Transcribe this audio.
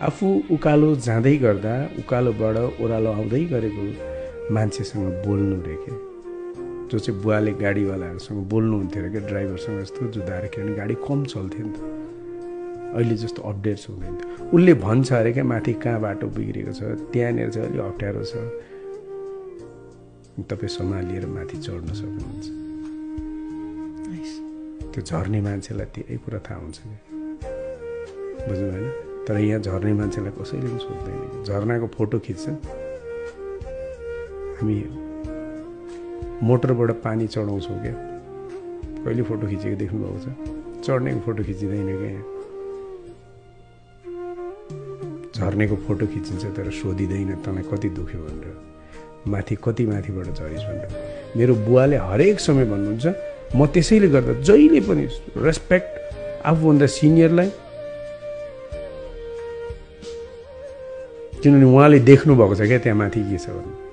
आफू उकालो जाँदै गर्दा उकालोबाट ओह्रालो आउँदै गरेको मान्छेसँग बोल्नु रे के, जो चाहिँ बुवाले गाडीवालाहरूसँग बोल्नुहुन्थ्यो अरे क्या, ड्राइभरसँग जस्तो जुदाएर, किनभने गाडी कम चल्थ्यो नि त, अहिले जस्तो अपडेट्स हुँदैन थियो। उसले भन्छ अरे क्या माथि कहाँ बाटो बिग्रेको छ, त्यहाँनिर चाहिँ अलिक अप्ठ्यारो छ, तपाईँ सम्हालिएर माथि चढ्न सक्नुहुन्छ। त्यो झर्ने मान्छेलाई त्यही कुरा थाहा हुन्छ कि, बुझ्नु भएन? तर यहाँ झर्ने मान्छेलाई कसैले पनि सोध्दैन। झर्नाको फोटो खिच्छ, हामी मोटरबाट पानी चढाउँछौँ क्या, कहिले फोटो खिचेको देख्नुभएको छ? चढ्नेको फोटो खिचिँदैन क्या यहाँ, झर्नेको फोटो खिचिन्छ तर सोधिँदैन तँलाई कति दुख्यो भनेर, माथि कति माथिबाट झरिस् भनेर। मेरो बुवाले हरेक समय भन्नुहुन्छ, म त्यसैले गर्दा जहिले पनि रेस्पेक्ट आफूभन्दा सिनियरलाई, किनभने उहाँले देख्नु भएको छ क्या त्यहाँ माथि के छ भन्ने।